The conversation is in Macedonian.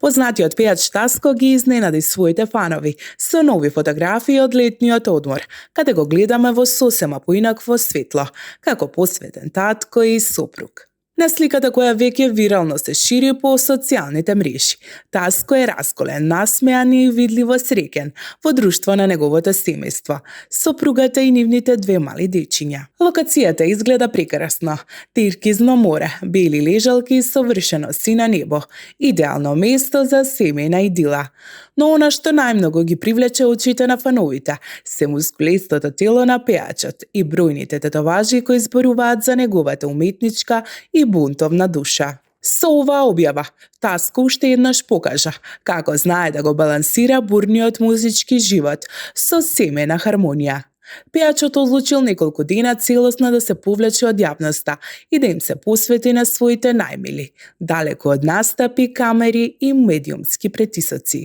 Познатиот пејач Таско ги изненади своите фанови со нови фотографии од летниот одмор, каде го гледаме во сосема поинакво светло, како посветен татко и сопруг. На сликата која веќе вирално се шири по социјалните мрежи, Таско е расголен, насмеан и видливо среќен во друштво на неговото семејство, сопругата и нивните две мали дечиња. Локацијата изгледа прекрасно. Тиркизно море, бели лежалки и совршено сино небо. Идеално место за семејна идила. Но она што најмногу ги привлече очите на фановите се мускулестото тело на пејачот и бројните тетоважи кои зборуваат за неговата уметничка и бунтовна душа. Со оваа објава, Таско уште еднаш покажа како знае да го балансира бурниот музички живот со семејна хармонија. Пејачот одлучил неколку дена целосно да се повлече од јавноста и да им се посвети на своите најмили, далеку од настапи, камери и медиумски претисоци.